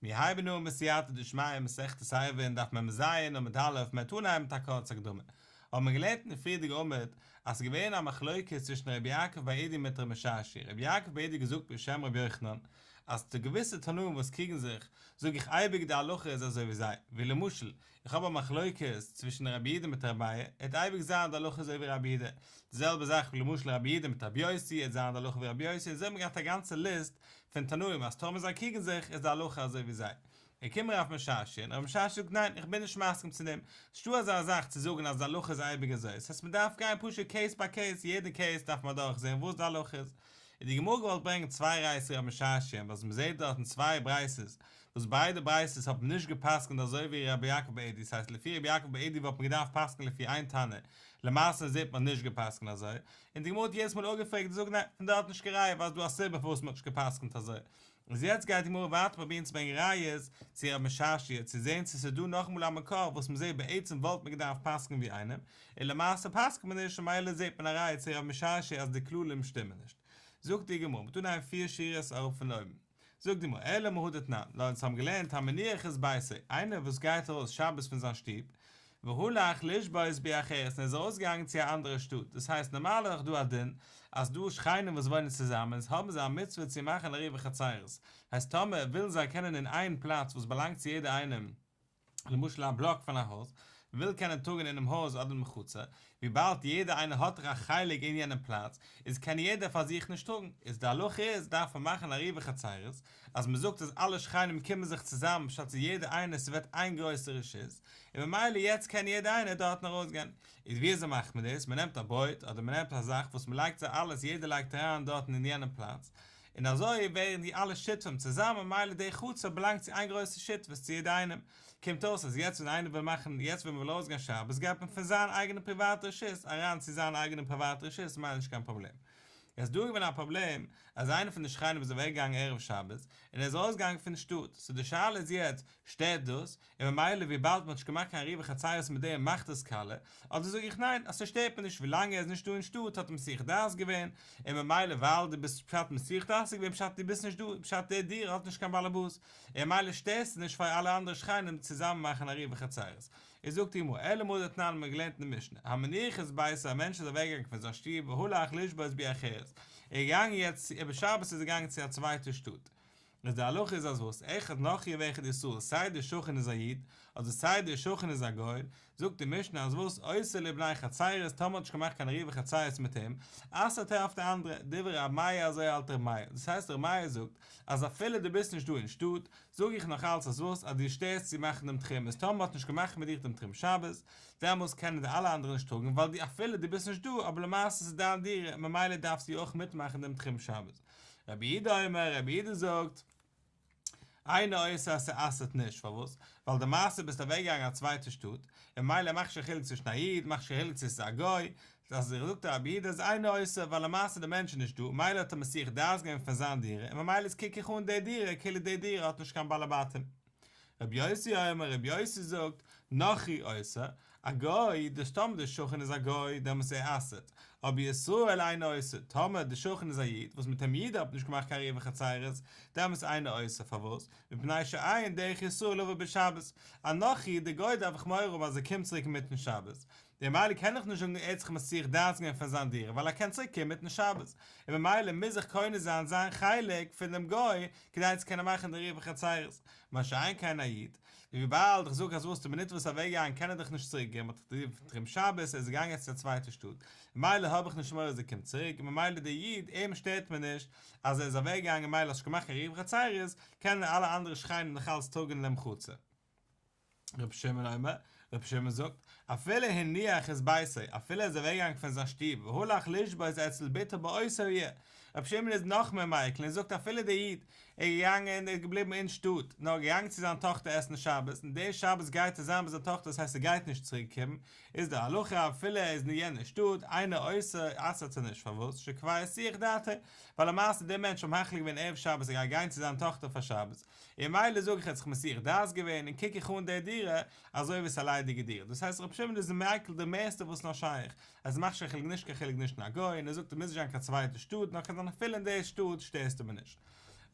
מיר הייבן אן בסייעתא דשמיא מסכת עירובין דף מ"ז עמוד א', מ'העט אנהייבן מיט א קורצע הקדמה. האבן מיר געלערנט אין די פריערדיגע עמוד אז ס'איז געווען א מחלוקת צווישן רבי יעקב בר אידי מיט רב משרשיא, רבי יעקב בר אידי האט געזאגט בשם רבי יוחנן אז די געוויסע תנאים וואס קריגן זיך זאג איך אייביג די הלכה איז אזוי ווי זיי, ווי למשל איך האב א מחלוקת צווישן רבי יהודה מיט רבי מאיר, עט אייביג זיין די הלכה אזוי ווי רבי יהודה, די זעלבע זאך ווי למשל רבי יהודה מיט רבי יוסי עט זיין די הלכה ווי רבי יוסי, אזוי האט מען געהאט א גאנצע ליסט פון תנאים אז טאמער זיי קריגן זיך איז די הלכה אזוי ווי זיי. איז געקומען רב משרשיא און רב משרשיא זאגט ניין איך בין נישט מסכים צו דעם, ס'נישטא אזא זאך צו זאגן אז די הלכה איז אייביג אזוי, ס'הייסט מ'דארף גיין פשוט קעיס ביי קעיס, יעדע קעיס דארף מען אדורך זעהן וואס די הלכה איז. איז די גמרא געוואלט ברענגען צוויי ראיות צו רב משרשיא וואס מ'זעהט דארטן צוויי ברייתות וואס ביידע ברייתות האבן נישט גע'פסק'נט אזוי ווי רבי יעקב בר אידי, ס'הייסט לפי רבי יעקב בר אידי וואלט מען געדארפט פסק'נען לפי איין תנא, למעשה זעהט מען נישט גע'פסק'נט אזוי, און די גמרא האט יעדעס מאל אפגעפרעגט און זאגט ניין, פון דארט נישט קיין ראיה ווייל ס'דא א סיבה פארוואס מ'האט נישט גע'פסק'נט אזוי. איז יעצט גייט די גמרא ווייטער פרובירן צו ברענגען ראיות צו רב משרשיא צו זעהן צו ס'איז דא נאכאמאל א מקור וואס מ'זעהט בעצם וואלט מען געדארפט פסק'נען ווי איינעם, און למעשה פסק'נט מען נישט ממילא זעהט מען א ראיה צו רב משרשיא אז די כללים שטימען נישט. זאגט די גמרא, מ'טוט אהן פיר שורות אראפ פון אויבן. זאגט די גמרא, אלא מהא דתנן, ווייל אונז האבן געלערנט המניח את ביתו, איינער וואס גייט ארויס שבת פון זיין שטוב, והלך לשבות בעיר אחרת, און ער איז ארויסגעגאנגען צו א אנדערע שטאט, דאס הייסט נארמאל איז דאך דא א דין אז דא שכנים וואס וואוינען צוזאמען איז האבן זיי א מצוה צו מאכן עירובי חצירות, הייסט טאמער ווילן זיי קענען אין איין פלאץ וואס באלאנגט צו יעדער איינעם, למשל א בלאק פון א הויז, וויל קענען טראגן אינעם הויז אדער אינעם חצר, וויבאלד יעדער איינער האט דאך א חלק אין יענעם פלאץ, איז קען יעדער פאר זיך נישט טראגן, איז די הלכה איז דארף מען מאכן עירובי חצירות, אז מען זאגט אז אלע שכנים קומען זיך צוזאמען פשט צו יעדער איינער ס'ווערט איין גרויסע רשות, און ממילא יעצט קען יעדער איינער דארטן ארויסגיין. איז ווי אזוי מאכט מען דאס? מען נעמט א בויט אדער מען נעמט א זאך וואס מען לייגט זיי אלעס יעדער לייגט אריין דארטן אין יענעם פלאץ, און אזוי ווערן די אלע שותפים צוזאמען ממילא די חצר באלאנגט צו איין גרויסע שותפות צו יעדע איינעם, קומט אויס אז יעצט ווען איינער וויל מאכן יעצט ווען מען וויל ארויסגיין שבת גייט מען פון זיין אייגענע פריוואטע רשות אריין צו זיין אייגענע פריוואטע רשות ממילא נישט קיין פראבלעם. איז דא געווען א פראבלעם אז איינער פון די שכנים איז אוועק געגאנגען ערב שבת און ער איז ארויס געגאנגען פון שטאט, סאו די שאלה איז יעצט שטערט דאס? און ממילא וויבאלד מ'האט נישט געמאכט קיין עירובי חצירות מיט דעם מאכט עס קאלע, אדער זאג איך ניין אז ס'שטערט מיר נישט ווילאנג ער איז נישט דא אין שטאט האט ער מסיח דעת געווען, און ממילא ווייל דו ביסט פשט מסיח דעת געווען פשט דו ביסט נישט דא פשט די דירה האט נישט קיין באלעבאס, און ממילא שטערסטו נישט פאר אלע אנדערע שכנים צוזאמען מאכן עירובי חצירות. איז זאגט די גמרא, אלא מהא דתנן האט מען געלערנט אין די משנה, המניח את ביתו א מענטש איז אוועקגעגאנגען פון זיין שטוב והלך לשבות בעיר אחרת, ער איז געגאנגען יעצט איבער שבת איז ער געגאנגען צו א צווייטע שטאט, איז די הלכה איז אז וואס, אחד נכרי ואחד ישראל, סיי דער שכן איז א איד, אדער סיי דער שכן איז א גוי, זאגט די משנה אז וואס, אוסר לבני חצירות, טאמער האט נישט געמאכט קיין עירובי חצירות מיט אים, אסר'ט ער אויף די אנדערע, דברי ר' מאיר אזוי האלט ר' מאיר, דאס הייסט ר' מאיר זאגט, אז אפילו דו ביסט נישט דא אין שטאט, זאג איך נאך אלץ אז וואס, אז דו שטערסט צו מאכן דעם תחום, איז טאמער מ'האט נישט געמאכט מיט דיך דעם תחום שבת, דעמאלס קענען די אלע אנדערע נישט טראגן, ווייל דו אפילו דו ביסט נישט דא, אבער למעשה ס'איז דיין דירה, ממילא דארפסטו אויך מיטמאכן דעם תחום שבת. רבי יהודה אומר, רבי יהודה זאגט, אינו אוסר אז ס'אסר'ט נישט, פארוואס? ווייל די מעשה ביסט אוועק געגאנגען א צווייטע שטאט, און ממילא מאכט נישט קיין חילוק צווישן א איד, מאכט נישט קיין חילוק צו עס איז א גוי, אז זאגט רבי יהודה אז אינו אוסר ווייל למעשה די מענטש איז נישט דא, ממילא האט ער מסיח דעת געווען פון זיין דירה, און ממילא איז קוק איך אן די דירה כאילו די דירה האט נישט קיין בעלי בתים. רבי יוסי אומר, רבי יוסי זאגט, נכרי אוסר, א גוי, דאס טאמער די שכן איז א גוי, דעמאלטס ער אסר'ט, אבער ישראל אינו אוסר, טאמער די שכן איז א איד, וואס מיט דעם איד האט מען נישט געמאכט קיין עירובי חצירות, דעמאלטס אינו אוסר, פארוואס? מפני שאין דרך ישראל לבא בשבת, א נכרי, די גוי דארף איך מורא האבן אז ער קומט צוריק אינמיטן שבת, ממילא קען איך נישט זאגן ער האט זיך מסיח דעת געווען פון זיין דירה ווייל ער קען צוריק קומען מיטן שבת, און ממילא מוז איך קונה זיין זיין חלק פון דעם גוי כדי צו קענען מאכן די עירובי חצירות, מה שאין כן א איד, וויבאלד איך זאג אז וואס די מינוט וואס אוועק געגאנגען קען ער דאך נישט צוריק גיין, מ'האט דאך תחום שבת, ער איז געגאנגען צו א צווייטע שטאט, ממילא האב איך נישט מורא אז ער קומט צוריק, און ממילא דער איד, אים שטערט מיר נישט אז ער איז אוועק געגאנגען ממילא האסט נישט געמאכט קיין עירובי חצירות, קענען אלע אנדערע שכנים נאך אלץ טראגן אין דעם חצר. רבי שמעון אומר, רבי שמעון זאגט, אפילו הניח את ביתו, אפילו ער איז אוועקגעגאנגען פון זיין שטוב, והלך לשבות אצל בתו באותה העיר, רבי שמעון איז נאך מער מיקל און זאגט אפילו דער איד איז געגאנגען און ער איז געבליבן אין שטאט, נאר געגאנגען צו זיין טאכטער עסן שבת, און די שבת גייט ער זיין ביי זיין טאכטער דאס הייסט ער גייט נישט צוריק קומען, איז די הלכה אפילו ער איז אין יענע שטאט, אינו אוסר, אסר'ט ער נישט, פארוואס? שכבר הסיח דעתו, ווייל למעשה דער מענטש האט מחליט געווען ערב שבת ער גייט גיין צו זיין טאכטער פאר שבת, און ממילא זאג איך ער האט זיך מסיח דעת געווען און קוק איך אן די דירה אזוי ווי עס איז א ליידיגע דירה, דאס הייסט רבי שמעון איז מיקל די מערסטע וואס נאר שייך, עס מאכט שוין חילוק נישט קיין חילוק נישט אין א גוי און ער זאגט עס מוז נישט זיין קיין צווייטע שטאט נאר קען זיין אפילו אין די שטאט שטערסטו מיר נישט.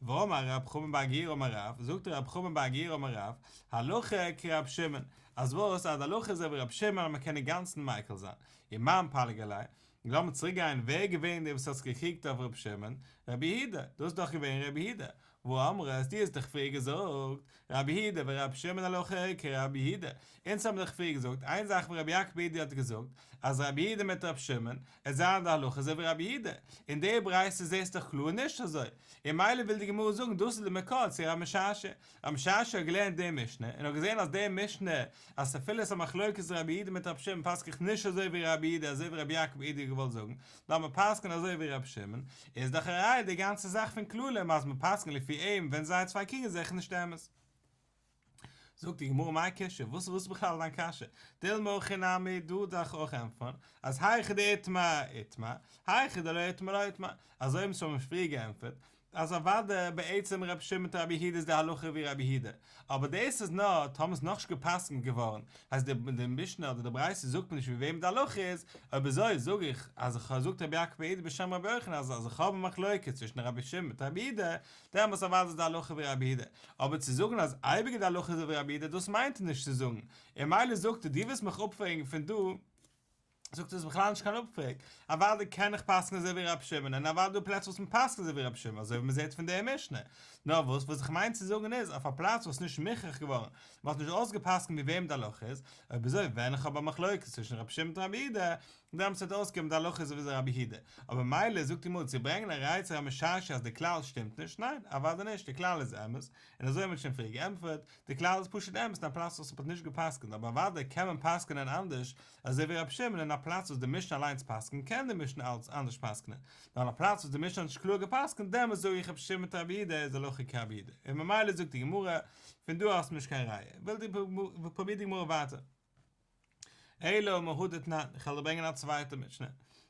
ואמר רב חמא בר גוריא אמר רב, זאגט רב חמא בר גוריא אמר רב, הלכה כרב שמעון, אז וואס? אז די הלכה איז אזוי ווי רב שמעון אז מען קען אינגאנצן מיקל זיין, ומאן פליג עליה, לאמיר צוריק גיין, ווער איז געווען דער וואס האט זיך געקריגט אויף רב שמעון? רבי יהודה, דאס איז דאך געווען רבי יהודה, והא אמרת, דו האסט דאך פריער געזאגט, רבי יהודה ורבי שמעון הלכה כרבי יהודה, אונז האבן דאך פריער געזאגט איין זאך וואס רבי יעקב בר אידי האט געזאגט, אז רבי יהודה מיט רבי שמעון, עס זיין די הלכה אזוי ווי רבי יהודה, אין די ברייתא זעסט דאך קלאר נישט אזוי, און ממילא וויל די גמרא זאגן דאס איז די מקור צו רב משרשיא, רב משרשיא האט געלערנט די משנה און האט געזען אז די משנה אז אפילו עס איז א מחלוקת רבי יהודה מיט רבי שמעון פסק איך נישט אזוי ווי רבי יהודה אזוי ווי רבי יעקב בר אידי האט געוואלט זאגן, נאר מען פסק'נט אזוי ווי רבי שמעון, איז דאך א ראיה די גאנצע זאך פון כללים אז מען פסק'נט לפי אים ווען זיי צוויי קריגן זיך איז נישט אמת. זאגט די גמרא מאי קושיא, וואס איז בכלל דיין קשיא? דילמא הכי נמי, דא דארף איך אויך ענטפערן, אז היכא דאיתמר איתמר, היכא דלא איתמר לא איתמר, אזוי האבן שוין פריער געענטפערט, אז אוודאי בעצם רבי שמעון מיט רבי יהודה איז די הלכה ווי רבי יהודה, אבער דאס איז נאר טאמער ס'איז נאכנישט גע'פסק'נט געווארן, הייסט די משנה אדער די ברייתא זאגט מיר נישט ווי וועם די הלכה איז, אויב אזוי זאג איך אז איך זאגט רבי יעקב בר אידי בשם רבי יוחנן אז אז איך האב א מחלוקת צווישן רבי שמעון מיט רבי יהודה, דעמאלטס אוודאי איז די הלכה ווי רבי יהודה, אבער צו זאגן אז אייביג איז די הלכה אזוי ווי רבי יהודה דאס מיינט ער נישט צו זאגן, און ממילא זאגט ער דו ווילסט מיך אפפרעגן פון דא, זאגט ער איז בכלל נישט קיין אפפרעג, אוודאי קען איך פסק'נען אזוי ווי רבי שמעון, און אוודאי דא פלעצער וואס מען פסק'נט אזוי ווי רבי שמעון, אזוי ווי מען זעט פון דער משנה, נאר וואס וואס איך מיין צו זאגן איז, אויף א פלאץ וואס איז נישט מוכרח געווארן, מען האט נישט אויסגעפסק'נט ווי וועם די הלכה איז, אויב אזוי ווען איך האב א מחלוקת צווישן רבי שמעון מיט רבי יהודה, דעמאלטס וועט אויסקומען די הלכה איז אזוי ווי רבי יהודה, אבער מילא זאגט די גמרא צו ברענגען א ראיה צו רב משרשיא אז די כלל שטימט נישט, ניין, אוודאי נישט, די כלל איז אמת, און אזוי האט מען שוין פריער געענטפערט, די כלל איז פשוט אמת אין א פלאץ וואס מ'האט נישט גע'פסק'נט, אבער אוודאי קען מען פסק'נען אנדערש, אזוי ווי רבי שמעון אין א פלאץ וואס די משנה אליינס פסק'נט קען די משנה אלץ אנדערש פסק'נען, נאר אין א פלאץ וואס די משנה האט נישט קלאר גע'פסק'נט דעמאלטס זאג איך רבי שמעון מיט רבי יהודה איז הלכה כרבי יהודה, און ממילא זאגט די גמרא, פון דא האסטו נישט קיין ראיה, וויל די פרובירט די גמרא ווייטער. אלא מהא דתנן, איך וועל דיר ברענגען א צווייטע משנה,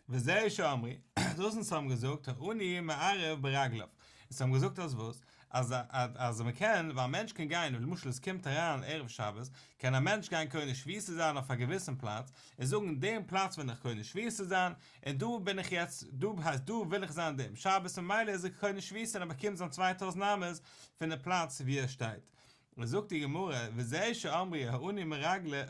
וזה שאמרו, דאס אונז האבן געזאגט, העני מערב ברגליו, אונז האבן געזאגט אז וואס? אז אז מען קען, ווייל א מענטש קען גיין, למשל עס קומט אריין ערב שבת, קען א מענטש גיין קונה שביתה זיין אויף א געוויסן פלאץ, און זאגן דעם פלאץ וויל איך קונה שביתה זיין, און דא בין איך יעצט, דא הייסט דא וויל איך זיין דעם שבת, ממילא איז ער קונה שביתה און ער באקומט זיין 2000 אמות פון די פלאץ וואו ער שטייט. זאגט די גמרא, וזה שאמרו העני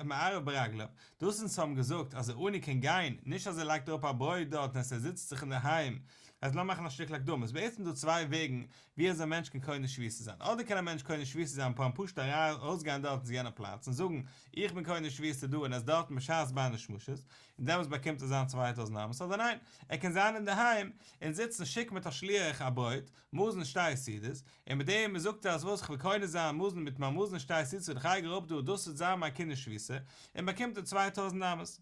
מערב ברגליו, דאס אונז האבן געזאגט אז א עני קען גיין, נישט אז ער לייגט אראפ א ברויט דארט און עס ער זיצט זיך אינדערהיים, אז לאמיר מאכן א שטיקל הקדמה, עס איז בעצם דא צוויי וועגן ווי אזוי א מענטש קען קונה שביתה זיין, אדער קען א מענטש קונה שביתה זיין פארן פשוט ארויסגיין דארט צו יענע פלאץ און זאגן איך בין קונה שביתה דא און ער איז דארטן בשעת בין השמשות, און דעמאלטס באקומט ער זיין 2000 אמות, אדער ניין, ער קען זיין אינדערהיים און זיצן שיקן מיט א שליח א ברויט, מזון שתי סעודות, און מיט דעם זאגט ער אז וואס כ'וויל קונה זיין מזון מיט מיין מזון שתי סעודות וואס איך לייג אראפ דא דאס וועט זיין מיין קנין שביתה, און באקומט ער 2000 אמות.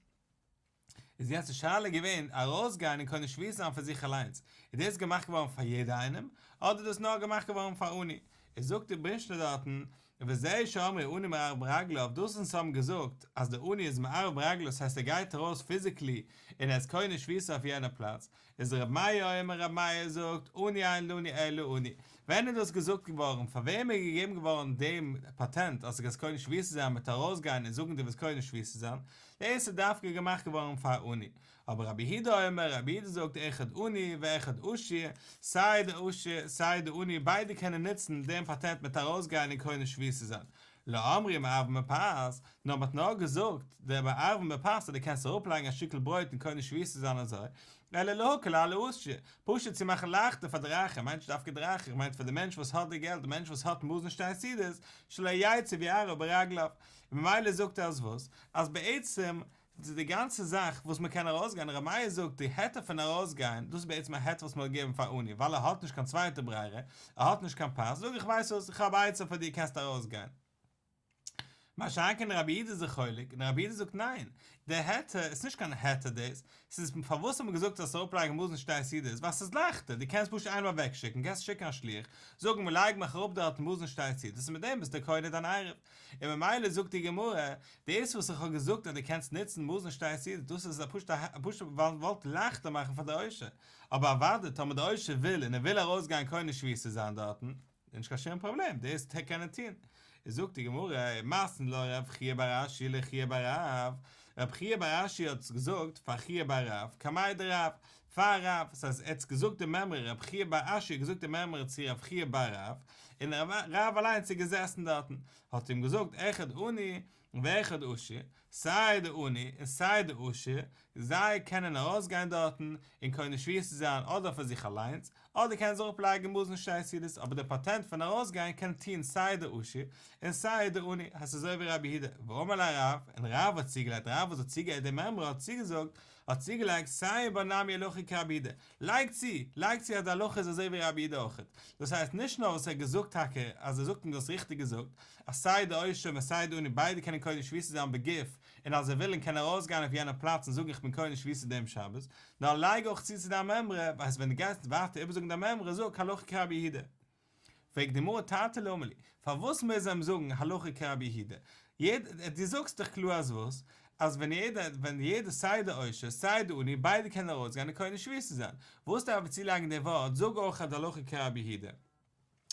איז יעצט די שאלה געווען ארויסגיין און קונה שביתה זיין פאר זיך אליינס, איז דאס געמאכט געווארן פאר יעדע איינעם, אדער איז דאס נאר געמאכט געווארן פאר עני? איז זאגט די משנה דארטן, וזה שאמרו העני מערב ברגליו, דאס אונז האבן געזאגט אז דער עני איז מערב ברגליו ס'הייסט ער גייט ארויס פיזיקלי און ער איז קונה שביתה אויף יענע פלאץ, איז ר' מאיר אומר ר' מאיר זאגט עני אין לנו אלא עני, ווען איז דאס געזאגט געווארן פאר וועם איז געגעבן געווארן דעם פאטענט אז דו גייסט קונה שביתה זיין מיט ארויסגיין און זאגן דו ווילסט קונה שביתה זיין, דאס איז דווקא געמאכט געווארן פאר עני, אבער רבי יהודה אומר, רבי יהודה זאגט אחד עני ואחד עשיר, סיי די עשיר סיי די עני ביידע קענען נוצן דעם פאטענט מיט ארויסגיין און קונה שביתה זיין, לא אמרו מערבין בפת, נאר מ'האט נאר געזאגט די מערבין בפת אז דו קענסט אראפלייגן א שטיקל ברויט און קונה שביתה זיין אזוי, אלא להקל על העשיר, פשוט צו מאכן לייכטער פאר די רייכע, מיינט נישט דווקא די רייכע, איך מיין פאר די מענטש וואס האט די געלט, די מענטש וואס האט מזון שתי סעודות, שלא יצא ויערב ברגליו, און ממילא זאגט ער אז וואס? אז בעצם די גאנצע זאך וואס מען קען ארויסגיין, ר' מאיר זאגט די היתר פון ארויסגיין, דאס איז בעצם א היתר וואס מען האט געגעבן פאר עני, ווייל ער האט נישט קיין צווייטע ברירה, ער האט נישט קיין פת, זאג איך ווייסט וואס, איך האב א עצה פאר דיר קענסט ארויסגיין. מה שאין כן רבי יהודה איז זיך חולק, און רבי יהודה זאגט ניין, די היתר איז נישט קיין היתר דאס, ס'איז פארוואס האט מען געזאגט אז אראפלייגן מזון שתי סעודות, ווייל ס'איז לייכטער, דו קענסט פשוט איינעם אוועקשיקן, קענסט שיקן א שליח, זאגן מיר לייג מיך אראפ דארט מזון שתי סעודות און מיט דעם ביסטו קונה דיין עירוב. און ממילא זאגט די גמרא, דאס וואס איך האב געזאגט אז דו קענסט נוצן מזון שתי סעודות, דאס איז פשוט פשוט ווייל מען וואלט לייכטער מאכן פאר די עושר, אבער אוודאי טאמער די עושר וויל און ער וויל ארויסגיין קונה שביתה זיין דארטן, איז נישט קיין שום פראבלעם, דאס קען ער טון. איז זאגט די גמרא, מתני לה רב חייא בר אשי לחייא בר רב, רב חייא בר אשי האט עס געזאגט פאר חייא בר רב, קמיה דרב, פאר רב, ס'הייסט ער האט געזאגט די מימרא, רב חייא בר אשי האט געזאגט די מימרא צו רב חייא בר רב, און רב אליינס איז געזעסן דארטן, האט אים געזאגט אחד עני ואחד עשיר, סיי די עני און סיי די עשיר, זיי קענען ארויסגיין דארטן און קונה שביתה זיין אדער פאר זיך אליינס, אדער קענען זיי אראפלייגן מזון שתי סעודות, אבער די פאטענט פון ארויסגיין קען טון סיי די עשיר און סיי די עני, הייסט אזוי ווי רבי יהודה, ואמר ליה רב, און רב האט צוגעלייגט, רב וואס האט צוגעהערט די מימרא האט צוגעזאגט, האט צוגעלייגט סייע בה נמי הלכה כרבי יהודה, לייג צו, לייג צו אז די הלכה איז אזוי ווי רבי יהודה אויכעט, דאס הייסט נישט נאר וואס ער האט געזאגט טאקע אז ער זאגט אים דאס ריכטיג געזאגט, אז סיי די עושר און סיי די עני ביידע קענען קונה שביתה זיין בגוף, און אז זיי ווילן קענען ארויסגיין אויף יענע פלאץ און זאגן איך בין קונה שביתה דעם שבת, נאר לייג אויך צו צו דיין מימרא, ווייסט ווען דו גייסט ווייטער איבערזאגן דיין מימרא זאג הלכה כרבי יהודה. פרעגט די גמרא תרתי למה לי, פארוואס מוז ער אים זאגן הלכה כרבי יהודה? דו זאגסט דאך קלאר אז וואס? אז ווען יעדער ווען יעדער סיי די עושר סיי די עני ביידע קענען ארויסגיין און קונה שביתה זיין, וואס דארף ער צולייגן די ווארט זאג אויך אז די הלכה כרבי יהודה?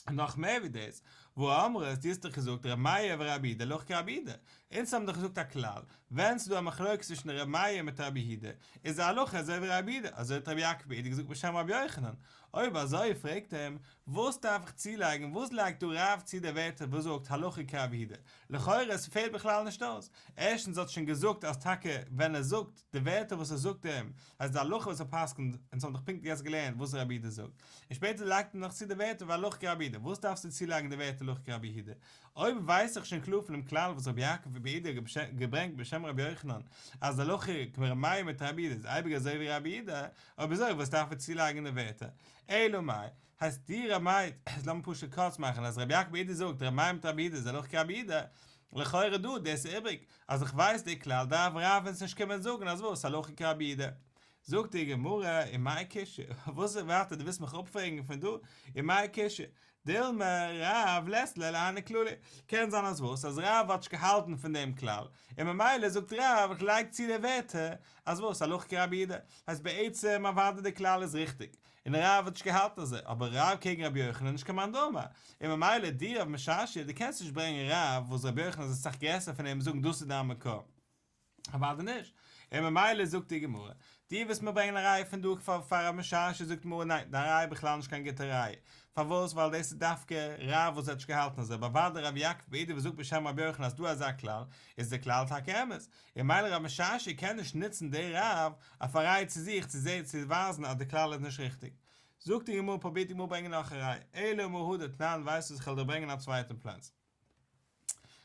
און נאך מער ווי דאס, והא אמרת, דו האסט דאך געזאגט ר' מאיר ורבי יהודה הלכה כרבי יהודה, אונז האבן דאך געזאגט א כלל, ווען ס'איז דא א מחלוקת צווישן ר' מאיר מיט רבי יהודה, איז די הלכה אזוי ווי רבי יהודה, אזוי האט רבי יעקב בר אידי געזאגט בשם רבי יוחנן, אויב אזוי פרעגט אים, וואס דארף איך צולייגן, וואס לייגט דא רב צו די ווערטער וואס זאגט הלכה כרבי יהודה, לכאורה עס פעלט בכלל נישט אויס, ערשטנס האט שוין געזאגט אז טאקע ווען ער זאגט די ווערטער וואס ער זאגט אים אז די הלכה וואס ער פסק'נט, אונז האבן דאך פונקט יעצט געלערנט וואס רבי יהודה זאגט, און שפעטער לייגט ער נאך צו די ווערטער והלכה כרבי יהודה, וואס דארפסטו צולייגן די ווערטער הלכה כרבי יהודה, אויב ווייס איך שוין קלאר פונעם כלל וואס רבי יעקב בר אידי האט געברענגט בשם רבי יוחנן אז די הלכה כרבי מאיר מיט רבי יהודה איז אייביג אזוי ווי רבי יהודה, אויב אזוי וואס דארף ער צולייגן די ווערטער? אלא מאי, הייסט די ר' מאיר, לאמיר פשוט קורץ מאכן אז רבי יעקב בר אידי זאגט ר' מאיר מיט רבי יהודה איז הלכה כרבי יהודה, לכאורה דא דאס איז איבריג, אז איך ווייס די כלל דארף רב אונז נישט קומען זאגן אז וואס הלכה כרבי יהודה. זאגט די גמרא, ומאי קושיא, וואס איז ווייטער דו ווילסט מיך אפפרעגן פון דא, ומאי קושיא, דילמא רב לית ליה להני כללי, קען זיין אז וואס אז רב האט נישט געהאלטן פון דעם כלל, און ממילא זאגט רב איך לייג צו די ווערטער אז וואס הלכה כרבי יהודה, הייסט בעצם אוודאי די כלל איז ריכטיג, און רב האט נישט געהאלטן אזוי, אבער רב קעגן רבי יוחנן איז נישט קיין מאן דאמר, און ממילא דו רב משרשיא דו קענסט נישט ברענגען רב וואס רבי יוחנן איז אסאך גרעסער פון אים זאגן דאס איז דיין מקור. אוודאי נישט. און ממילא זאגט די גמרא, דו ווילסט מיר ברענגען א ראיה פון דא פאר רב משרשיא זאגט די גמרא ניין, דיין ראיה איז בכלל נישט קיין גוטע ראיה. פארוואס? ווייל דאס איז דווקא רב וואס האט נישט געהאלטן אזוי, אבער אוודאי רבי יעקב בר אידי וואס זאגט בשם רבי יוחנן אז ס'דא אזא כלל, איז די כלל טאקע אמת. און ממילא רב משרשיא קען נישט נוצן די רב אויף א ראיה צו זיך צו זעהן צו ווייזן אז די כלל איז נישט ריכטיג. זאגט די גמרא פרובירט די גמרא ברענגען נאך א ראיה, אלא מהא דתנן ווייסט וואס איך וועל דיר ברענגען א צווייטן פלאץ.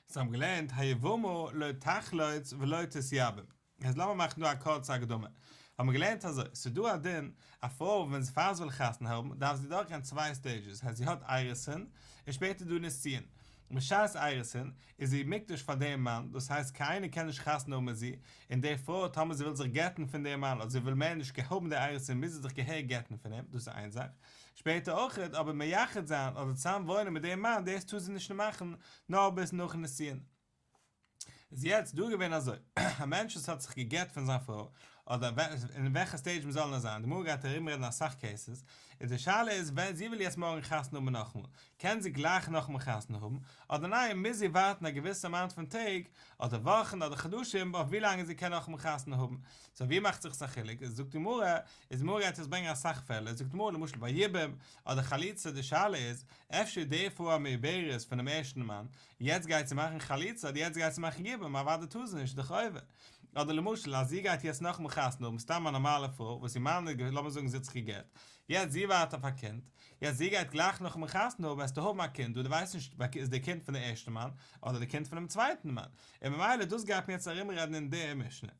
אונז האבן געלערנט היבמה לא תחלוץ ולא תתייבם. יעצט לאמיר מאכן דא א קורצע הקדמה. האבן מיר געלערנט אזוי, ס'איז דא א דין, א פרוי ווען זי פאר זי וויל חתונה האבן דארף זי דורכגיין צוויי stages, הייסט זי האט אירוסין און שפעטער איז דא נישואין. בשעת אירוסין איז זי מוקדש פאר דעם מאן, דאס הייסט קיינער קען נישט חתונה האבן מיט זי, און די פרוי טאמער זי וויל זיך גט'ן פון דעם מאן אדער זי וויל מער נישט האבן די אירוסין מוז זי זיך געהעריג גט'ן פון אים, דאס איז איין זאך. שפעטער אויכעט, אבער מייחד זיין אדער צוזאם וואוינען מיט דעם מאן דאס טאר זי נישט מאכן נאר ביז נאכן נישואין. איז יעצט דא געווען אזוי, א מענטש וואס האט זיך גע'גט פון זיין פרוי, אדער אין וועלכע stage מ'זאל נאר זיין, די גמרא גייט ארום רעדן אסאך cases, איז די שאלה איז ווען זי וויל יעצט מארגן חתונה האבן נאכאמאל, קען זי גלייך נאכאמאל חתונה האבן, אדער ניין מוז זי ווארטן א געוויסע amount פון טעג, אדער וואכן אדער חדשים אויף ווי לאנג זי קען נאכאמאל חתונה האבן, סאו ווי מאכט זיך עס א חילוק, זאגט די גמרא, איז גמרא גייט יעצט ברענגען אסאך פעלער, זאגט גמרא למשל ביי יבום אדער חליצה די שאלה איז, אפשר איז די פרוי א מעוברת פונעם ערשטן מאן, יעצט גייט זי מאכן חליצה אדער יעצט גייט זי מאכן יבום, אוודאי טאר זי נישט, די חובה. אדער למשל אז זי גייט יעצט נאכאמאל חתונה האבן סתם א נארמאלע פרוי וואס איר מאן איז לאמיר זאגן זי האט זיך גע'גט, יעצט זי ווארט אויף א קינד, יעצט זי גייט גלייך נאכאמאל חתונה האבן וועסטו האבן א קינד דא דו ווייסט נישט איז די קינד פון די ערשטע מאן אדער די קינד פונעם צווייטן מאן, און ממילא דאס גייט מען יעצט ארומרעדן אין די משנה.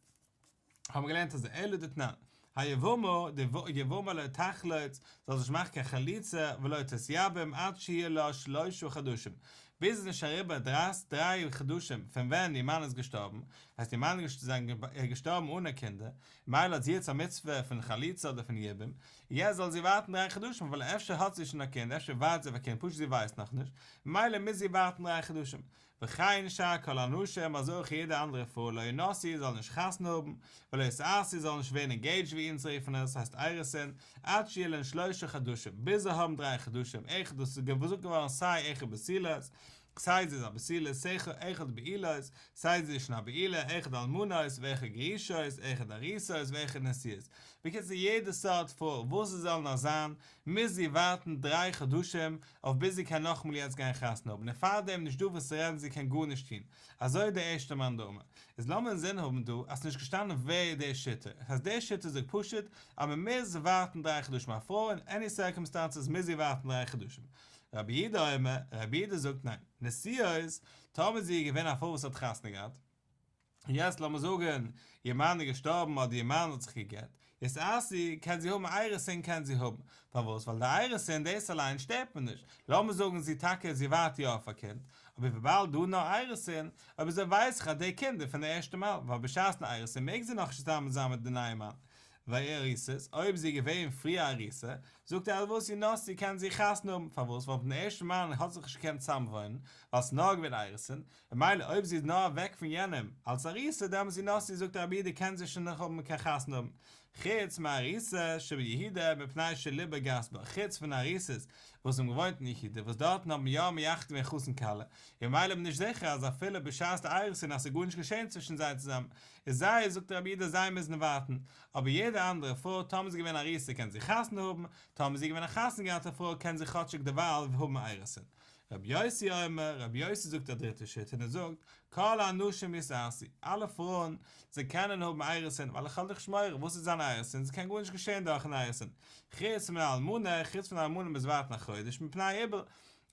האבן מיר געלערנט אז אלא דתנן, היבמה, די יבמה לא תחלוץ, זאל זיך נישט מאכן קיין חליצה ולא תתייבם עד שיהיה לה שלושה חדשים, ביז עס איז נישט אריבער דריי חדשים פון ווען איר מאן איז געשטארבן, הייסט איר מאן איז געשטארבן אנע קינדער, מילא האט זי יעצט א מצוה פון חליצה אדער פון יבום, יעצט זאל זי ווארטן דריי חדשים ווייל אפשר האט זי שוין א קינד, אפשר ווארט זי אויף א קינד, פשוט זי ווייסט נאכנישט, מילא מוז זי ווארטן דריי חדשים, וכן שאר כל הנשים אזוי אויך יעדע אנדערע פרוי לא ינשאו זאל נישט חתונה האבן, ולא יתארסו זאל נישט ווערן engaged ווי אונז רופן עס, הייסט אירוסין, עד שיהיה להן שלושה חדשים, ביז זיי האבן דריי חדשים, אחד דאס איז געזאגט געווארן סיי אחד בתולות. סיי זי איז א בתולה, אחד בעולות, סיי זי איז שוין א בעולה, אחד אלמנות, ואחד גרושות, אחד ארוסות, ואחד נשואות. בקיצור יעדע סארט פרוי וואס עס זאל נאר זיין, מוז זי ווארטן דריי חדשים אויף ביז זי קען נאכאמאל יעצט גיין חתונה האבן און פארדעם נישט דא וואס צו רעדן זי קען גארנישט טון. אזוי די ערשטע מאן דאמר. איז לאמיר אינזין האבן דא אז ס'נישט געשטאנען ווער איז די שיטה. עס הייסט די שיטה זאגט פשוט אז מ'מוז ווארטן דריי חדשים א פרוי אין עני סירקאמסטענסעס מוז זי ווארטן דריי חדשים. רבי יהודה אומר, רבי יהודה זאגט ניין, נשואות, טאמער זי איז געווען א פרוי וואס האט חתונה געהאט, און יעצט לאמיר זאגן איר מאן איז געשטארבן אדער איר מאן האט זיך גע'גט, יתארסו, קען זי האבן אירוסין קען זי האבן, פארוואס? ווייל די אירוסין דאס אליין שטערט מיר נישט, לאמיר זאגן זי טאקע זי ווארט יא אויף א קינד, אבער וויבאלד דא נאר אירוסין, אויב אזוי ווייס איך אז די קינד איז פון די ערשטע מאל, ווייל בשעת'ן אירוסין מעג זי נאכנישט צוזאמען זיין מיט די נייע מאן, וארוסות, אויב זי איז געווען פריער ארוסה, זאגט ער אז וואס ינשאו קען זי חתונה האבן, פארוואס? ווייל מיטן ערשטן מאן האט זיך נישט געקענט צוזאמוואוינען, ווייל ס'איז נאר געווען אירוסין, ממילא אויב זי איז נאר אוועק פון יענעם אלס ארוסה דעמאלטס ינשאו זאגט רבי יהודה קען זי שוין נאך האבן קען חתונה האבן, חוץ מארוסה שביהודה מפני שלבה גס בה, חוץ פון ארוסות וואס האבן געוואוינט אין יהודה וואס דארטן האט מען יא מייחד געווען חתן כלה, און ממילא איז מען נישט זיכער אז אפילו בשעת די אירוסין אז ס'איז גארנישט געשען צווישן זיי צוזאמען, איז זיי, זאגט רבי יהודה זיי מוזן ווארטן, אבער יעדע אנדערע פרוי טאמער זי איז געווען ארוסה קען זי חתונה האבן, טאמער זי איז געווען א חתונה געהאטע פרוי קען זי כאטשיג דערווייל האבן אירוסין. רבי יוסי אומר, רבי יוסי זאגט א דריטע שיטה און ער זאגט, כל הנשים יתארסו, אלע פרויען, זיי קענען האבן אירוסין, ווייל איך האב נישט מורא, וואס איז אן אירוסין, ס'קען גארנישט געשען דורכן אירוסין, חוץ מן האלמנה, חוץ פון די אלמנה מוז ווארטן א חודש מפני איבול,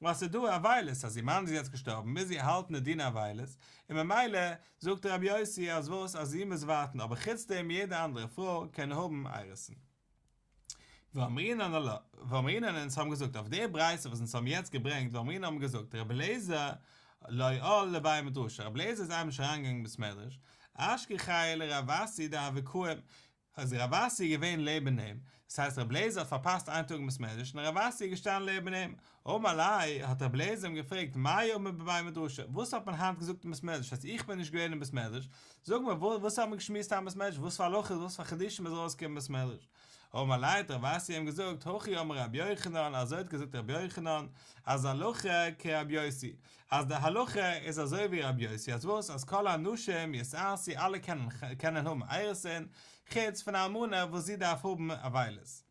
ווייל ס'איז דא אבילות אז איר מאן איז יעצט געשטארבן מוז זי האלטן די דין אבילות, און ממילא זאגט רבי יוסי אז וואס אז זי מוז ווארטן אבער חוץ דעם יעדע אנדערע פרוי קען האבן אירוסין. ואמרינן עלה, ואמרינן אונז האבן געזאגט אויף די ברייתא וואס אונז האבן יעצט געברענגט ואמרינן האבן געזאגט רבי אליעזר לא על לבי מדרשא רבי אליעזר איז איינמאל נישט אריינגעגאנגען בית מדרש אשכחיה לרב אסי דהוה קאים איז רב אסי געווען לעבן אים, דאס הייסט רבי אליעזר האט פארפאסט איין טאג אין בית מדרש און רב אסי איז געשטאנען לעבן אים, אמר ליה, האט רבי אליעזר אים געפרעגט מאי אמור בבי מדרשא, וואס האט מען היינט געזאגט אין בית מדרש, אז איך בין נישט געווען אין בית מדרש, זאג מיר וואס האט מען געשמועסט היינט אין בית מדרש, וואס פאר הלכות, וואס פאר חידושים איז ארויסגעקומען אין בית מדרש? אמר ליה, האט רב אסי אים געזאגט, הכי אמר רבי יוחנן, אזוי האט געזאגט רבי יוחנן, אז הלכה כרבי יוסי, אז די הלכה איז אזוי ווי רבי יוסי אז וואס אז כל הנשים יתארסו אלע קענען קענען האבן אירוסין חוץ פון א אלמנה וואס זי דארף האבן אבילות.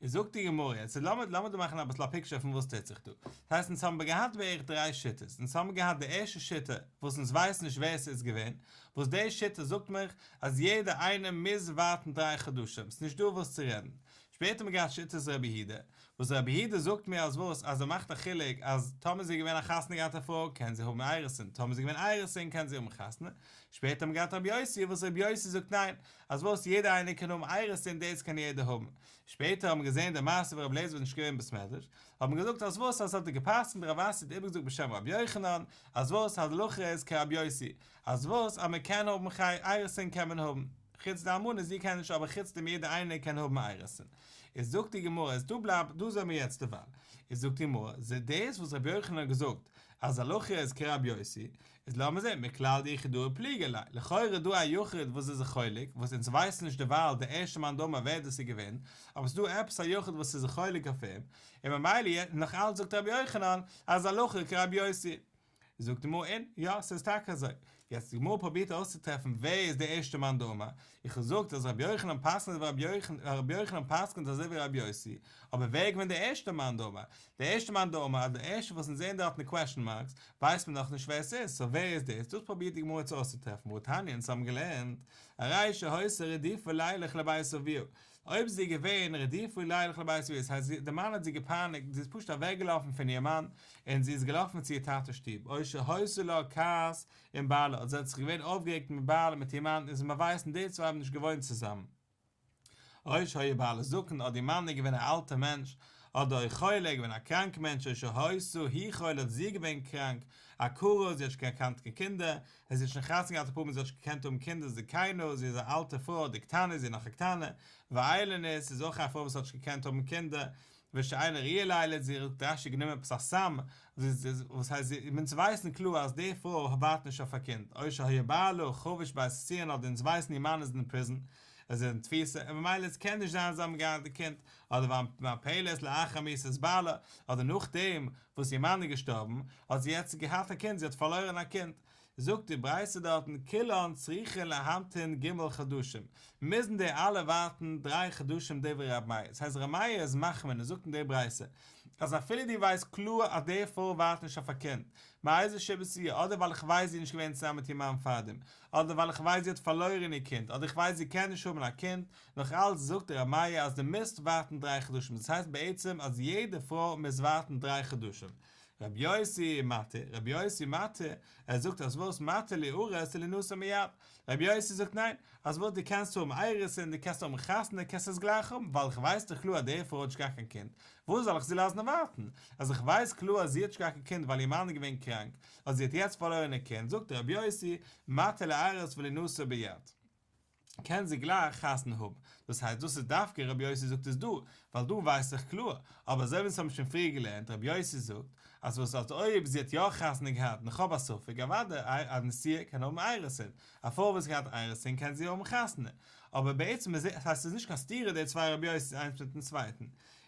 איז זאגט די גמרא יעצט לאמיר לאמיר דא מאכן אביסל א פיקטשער פון וואס טוט זיך דא. דאס הייסט אונז האבן געהאט בערך דריי שיטות, אונז האבן געהאט די ערשטע שיטה וואס אונז ווייסן נישט ווער ס'איז געווען, וואס די שיטה זאגט מיך אז יעדער איינער מוז ווארטן דריי חדשים, ס'נישט דא וואס צו רעדן. שפעטער האט מען געהאט שיטת רבי יהודה, וואס רבי יהודה זאגט מיר אז וואס אז ער מאכט א חילוק אז טאמער זי איז געווען א חתונה געהאטע פרוי קען זי האבן אירוסין טאמער זי איז געווען אירוסין קען זי האבן חתונה, שפעטער האט מען געהאט רבי יוסי וואס רבי יוסי זאגט ניין אז וואס יעדער איינער קען האבן אירוסין דאס קען יעדער האבן, שפעטער האט מען געזען די מעשה ווי רבי אליעזר איז נישט געווען אין בית מדרש האט מען געזאגט אז וואס אז האט ער געפסקנט רב אסי האט איבערגעזאגט בשם רבי יוחנן אז וואס הלכה איז כרבי יוסי אז וואס אז מען קען האבן אירוסין קען מען האבן. חוץ די אלמנה זי קען נישט אבער חוץ דעם יעדער איינער קען האבן אירוסין. איז זאגט די גמרא איז דא בלייבט דא זעמיר יעצט דערווייל. איז זאגט די גמרא זע דאס וואס רבי יוחנן האט געזאגט אז הלכה איז כרבי יוסי איז לאמיר זען מכלל דיחידאה פליגי עליה לכאורה איז דא א יחיד וואס איז זיך חולק וואס אונז ווייסן נישט דערווייל די ערשטע מאן דאמר ווער דאס איז געווען אבער ס'איז דא עפעס א יחיד וואס איז זיך חולק אויף אים און ממילא נאך אלץ זאגט רבי יוחנן אז הלכה כרבי יוסי. זאגט די גמרא אין, יא, ס'איז טאקע אזוי. יעצט די גמרא פרובירט אויסצוטרעפן ווער איז דער ערשטער מאן דאמר, איך האב געזאגט אז רבי יוחנן פסק'נט ווי רבי יוחנן, רבי יוחנן פסק'נט אזוי ווי רבי יוסי, אבער ווער איז געווען דער ערשטער מאן דאמר? דער ערשטער מאן דאמר, אז דער ערשטער וואס אונז זעען דארט אין די קוועשאן מארקס, ווייסט מען נאכנישט ווער עס איז, סאו ווער איז דאס? דאס פרובירט די גמרא צו אויסצוטרעפן, והתניא אונז האבן געלערנט, הרי שהיתה רדופה לילך לבית אביה, אויב זי איז געווען רדופה לילך לבית אביה, דאס הייסט די מאן האט זי געפייניגט, זי איז פשוט אוועק געלאפן פון איר מאן, און זי איז געלאפן צו איר טאטע'ס שטוב, או שהיתה לה כעס עם בעלה, אדער זי האט זיך געווען אויפגערעגט מיט בעלה מיט איר מאן, און מיר ווייסן די צוויי האבן נישט געוואוינט צוזאמען. או שהיה בעלה זקן, אדער איר מאן איז געווען א אלטער מענטש, אדער או חולה, געווען א קראנק מענטש, או שהיתה היא חולה, אדער זי איז געווען קראנק, עקרה, זי האט נישט געקאנט קיין קינדער, זי האט שוין חתונה געהאט אפאר מאל זי האט נישט געקענט האבן קינדער זקנה, זי איז א אלטע פרוי אדער קטנה, זי איז נאך א קטנה, ואילונית איז אויך א פרוי וואס האט נישט געקענט האבן קינדער, ושאינה ראויה לילד, זי האט רש"י גענומען עפעס א סם, וואס הייסט זי, אונז ווייסן קלאר אז די פרוי ווארט נישט אויף א קינד, או שהיה בעלה חבוש בבית האסורין אדער אונז ווייסן איר מאן איז אין פריזן. זי איז אין תפיסה, און ממילא עס קען נישט זיין זיי האבן געהאט די קינד, אדער והמנפלת לאחר מיתת בעלה, אדער נאכדעם וואס איר מאן איז געשטארבן, האט זי יעצט געהאט א קינד, זי האט פארלוירן א קינד. זאגט די ברייתא דארטן כולן צריכין להמתין ג' חדשים, מוזן די אלע ווארטן דריי חדשים דברי ר' מאיר, דאס הייסט ר' מאיר איז מחמיר און זאגט אין די ברייתא אז אפילו דו ווייסט קלאר אז די פרוי ווארט נישט אויף א קינד, מאיזה סיבה שיהיה, אדער ווייל איך ווייס זי איז נישט געווען צוזאמען מיט איר מאן פארדעם, אדער ווייל איך ווייס זי האט פארלוירן איר קינד, אדער איך ווייס זי קען נישט האבן א קינד, נאך אלץ זאגט ר' מאיר אז דו מוזט ווארטן דריי חדשים, דאס הייסט בעצם אז יעדע פרוי מוז ווארטן דריי חדשים. רבי יוסי מתיר, רבי יוסי מתיר, ער זאגט אז וואס מתיר ליארס ולינשא מיד, רבי יוסי זאגט ניין, אז וואס דו קענסט האבן אירוסין, דו קענסט האבן חתונה, קענסט עס גלייך האבן, ווייל איך ווייס דאך קלאר אז די פרוי האט נישט געהאט קיין קינד, וואס זאל איך זי לאזן ווארטן? אז איך ווייס קלאר אז זי האט נישט געהאט קיין קינד ווייל איר מאן איז געווען קראנק, אז זי האט יעצט פארלוירן איר קינד, זאגט רבי יוסי, מתיר ליארס ולינשא ביד. קען זי גלייך חתונה האבן, דאס הייסט דאס איז דווקא רבי יוסי זאגט עס דא, ווייל דא ווייס איך קלאר, אבער אזוי ווי אונז האבן שוין פריער געלערנט רבי יוסי זאגט אז וואס אז אויב זי האט יא חתונה געהאט און איך האב א ספק אוודאי א נשואה קען האבן אירוסין, א פרוי וואס האט געהאט אירוסין קען זי האבן חתונה, אבער בעצם איז עס הייסט עס איז נישט קיין סתירה די צוויי רבי יוסי'ס איינס מיטן צווייטן,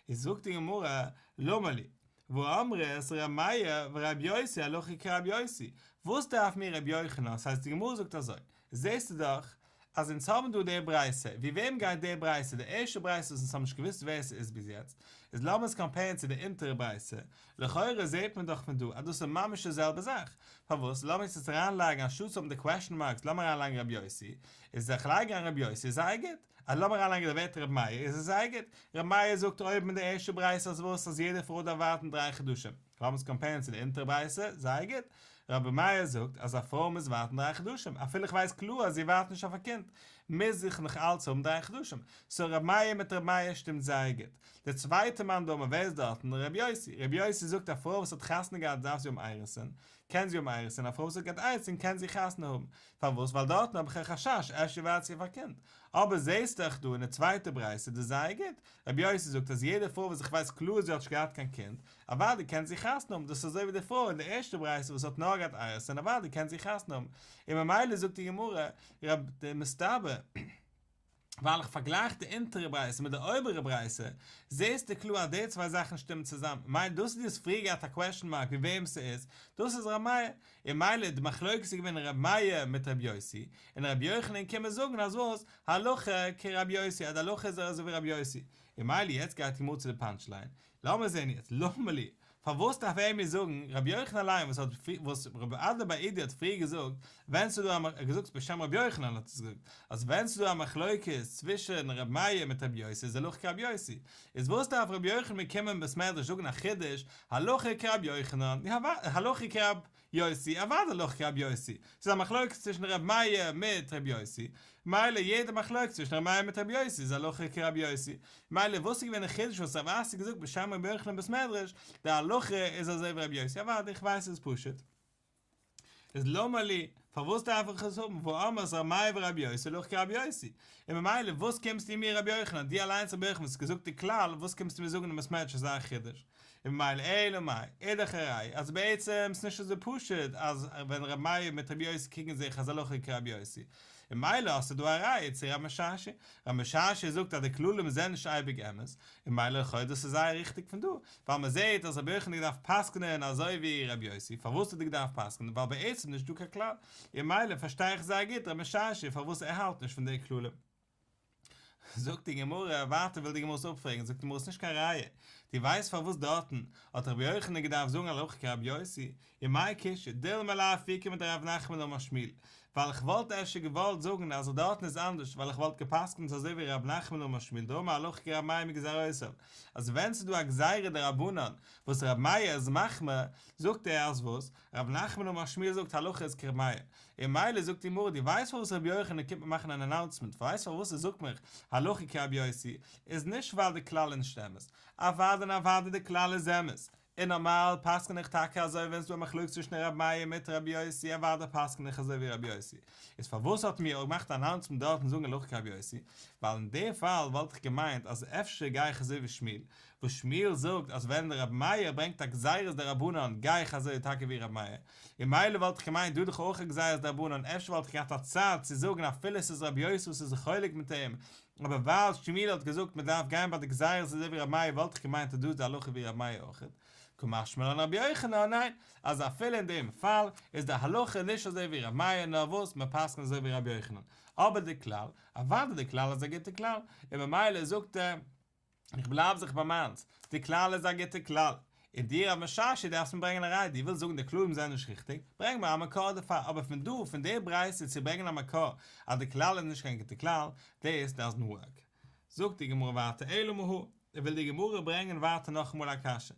איז זאגט די גמרא למה לי והאמרת ר' מאיר ור' יוסי הלכה כר' יוסי, וואס דארף מיר ר' יוחנן, ס'הייסט די גמרא זאגט אזוי, זעסטו דאך אז אונז האבן דא די ברייתא, ווי וועם גייט די ברייתא, די ערשטע ברייתא וואס אונז האבן נישט געוואוסט ווער ס'איז ביז יעצט, איז לאמיר עס קאמפערן צו די אונטערע ברייתא, לכאורה זעט מען דאך פון דא אז דאס איז ממש די זעלבע זאך, פארוואס לאמיר עס יעצט אריינלייגן אנשטאט צו האבן די קוועשן מארקס לאמיר אריינלייגן רבי יוסי, איז איך לייג אריין רבי יוסי איז זייער גוט, אז לאמיר אריינלייגן די ווערטער רבי מאיר איז עס זייער גוט, רבי מאיר זאגט אויבן אין די ערשטע ברייתא אז וואס אז יעדע פרוי דארף ווארטן דריי חדשים. לאמיר עס קאמפערן צו די אונטערע ברייתא, זייער גוט. רבי מאיר זאגט אז א פרוי מוז ווארטן דריי חדשים, אפילו איך ווייס קלאר אז זי ווארט נישט אויף א קינד, מוז זי נאך אלץ האבן דריי חדשים. סאו רבי מאיר מיט רבי מאיר שטימט זייער גוט. דער צווייטער מאן דאמר ווער איז דארטן? רבי יוסי. רבי יוסי זאגט א פרוי וואס האט חתונה געהאט דארף זי האבן אירוסין, קען זי האבן אירוסין, א פרוי וואס האט געהאט אירוסין קען זי חתונה האבן. פארוואס? ווייל דארטן האב איך א חשש אפשר ווארט זי אויף א קינד. אבער זעהסט דאך דא אין די צווייטע ברייתא דאס זייער גוט. רבי יוסי זאגט אז יעדע פרוי וואס איך ווייס קלאר זי האט נישט געהאט קיין קינד, אוודאי קען זי חתונה האבן, דאס איז אזוי ווי די פרוי אין די ערשטע ברייתא וואס האט נאר געהאט אירוסין אוודאי קען זי חתונה האבן, און ממילא זאגט די גמרא, רב די מסתבר, ווייל איך פארגלייך די אונטערע ברייתא מיט די אויבערע ברייתא, זעסטו קלאר אז די צוויי זאכן שטימען צוזאם, ממילא דאס איז דו האסט פריער געהאט א קוועשן מארק ווי וועם ס'איז, דאס איז ר' מאיר, און ממילא די מחלוקת איז געווען ר' מאיר מיט ר' יוסי, און ר' יוחנן קומען זאגן אז וואס, הלכה כר' יוסי, אז די הלכה איז אזוי ווי ר' יוסי, און ממילא יעצט גייט די גמרא צו די פאנטש ליין, לאמיר זען יעצט, למה לי, פארוואס דארף ער מיר זאגן, רבי יוחנן אליין וואס האט וואס רבי אדא בר אידי האט פריער געזאגט, ווען ס'איז דא א ער האט געזאגט בשם רבי יוחנן האט עס געזאגט, אז ווען ס'איז דא א מחלוקת צווישן רבי מאיר מיט רבי יוסי איז הלכה כרבי יוסי, איז וואס דארף רבי יוחנן מיר קומען אין בית מדרש זאגן א חידוש, הלכה כרבי יוחנן, הלכה כרבי יוסי, אוודאי הלכה כרבי יוסי, ס'איז א מחלוקת צווישן ר' מאיר מיט ר' יוסי, מילא יעדע מחלוקת צווישן ר' מאיר מיט ר' יוסי איז הלכה כרבי יוסי, מילא וואס איז געווען די חידוש וואס רב אסי האט געזאגט בשם רבי יוחנן בית מדרש, די הלכה איז אזוי ווי רבי יוסי, אוודאי איך ווייס עס איז פשוט. איז למה לי, פארוואס דארף איך עס האבן, והאמרת ר' מאיר ורבי יוסי הלכה כרבי יוסי, און ממילא וואס קומסטו מיר רבי יוחנן, דו אליינס רבי יוחנן וואס האסט געזאגט די כלל, וואס קומסטו מיר זאגן אין בית מדרש אזא חידוש? און ממילא אלא מאי, איז דאך א ראי' אז בעצם ס'נישט אזוי פשוט אז ווען ר' מאיר מיט ר' יוסי קריגן זיך אז הלכה כרבי יוסי, און ממילא האסטו דא א ראי' צו רב משרשיא, רב משרשיא זאגט אז די כללים זענען נישט אייביג אמת, און ממילא לכאו' דאס איז זייער ריכטיג פון דא, ווייל מ'זעהט אז רבי יוחנן האט געדארפט פסק'נען אזוי ווי רבי יוסי, פארוואס האט ער געדארפט פסק'נען ווייל בעצם נישט דא קיין כלל, און ממילא פארשטיי איך זייער גוט רב משרשיא פארוואס ער האלט נישט פון די כללים. זאגט די גמרא, ווייטער וויל די גמרא עס אפפרעגן, זאגט די גמרא עס איז נישט קיין ראיה, דו ווייסט פארוואס דארטן האט רבי יוחנן געדארפט זאגן הלכה כרבי יוסי, ומאי קושיא, דילמא לאפוקי מדרב נחמן אמר שמואל, ווייל איך וואלט אפשר געוואלט זאגן אז דארטן איז אנדערש ווייל איך וואלט גע'פסק'נט אזוי ווי רב נחמן אמר שמואל דאמר הלכה כרבי מאיר מגזירותיו, אז ווען ס'איז דא א גזירה דרבנן וואס רבי מאיר איז מחמיר, זאגט ער אז וואס? רב נחמן אמר שמואל זאגט הלכה איז כרבי מאיר, און מילא זאגט די גמרא דו ווייסט פארוואס רבי יוחנן קומט מיר מאכן אן אנאונסמענט ווייסט פארוואס ער זאגט מיך הלכה כרבי יוסי איז נישט ווייל די כלל איז נישט אמת, אוודאי און אוודאי די כלל איז אמת, און נארמאל פסק'ן איך טאקע אזוי ווען ס'דא א מחלוקת צווישן ר' מאיר מיט ר' יוסי אוודאי פסק'ן איך אזוי ווי ר' יוסי, איז פארוואס האט מיר געמאכט אנאונסמענט דארטן זאגן הלכה כר' יוסי, ווייל אין די פאל וואלט איך געמיינט אז אפשר גיי איך אזוי ווי שמואל, וואס שמואל זאגט אז ווען ר' מאיר ברענגט א גזירת דרבנן גיי איך אזוי טאקע ווי ר' מאיר, און מילא וואלט איך געמיינט דא דאך אויך א גזירת דרבנן אפשר וואלט איך געהאט א צד צו זאגן אפילו ס'איז ר' יוסי וואס איז חולק מיט אים, אבער ווייל שמואל האט געזאגט מען דארף גיין ביי די גזירות אזוי ווי ר' מאיר וואלט איך געמיינט אז דא איז די הלכה ווי ר' מאיר אויכעט, קא משמע לן רבי יוחנן ניין, אז אפילו אין דעם פאל איז די הלכה נישט אזוי ווי ר' מאיר נאר וואס מען פסק'נט אזוי ווי רבי יוחנן, אבער די כלל, אוודאי די כלל איז א גוטע כלל, און ממילא זאגט ער, איך בלייב זיך ביי מיינס, די כלל איז א גוטע כלל, און דו רב משרשיא דארפסט מיר ברענגען א ראיה, דו ווילסט זאגן די כללים זענען נישט ריכטיג, ברענג מיר א מקור דערפאר, אבער פון דא, פון די ברייתא צו ברענגען א מקור אז די כלל איז נישט קיין גוטע כלל, דאס דאזנט ווארק. זאגט די גמרא ווייטער אלא מהא, וויל די גמרא ברענגען ווייטער נאכאמאל א קשיא,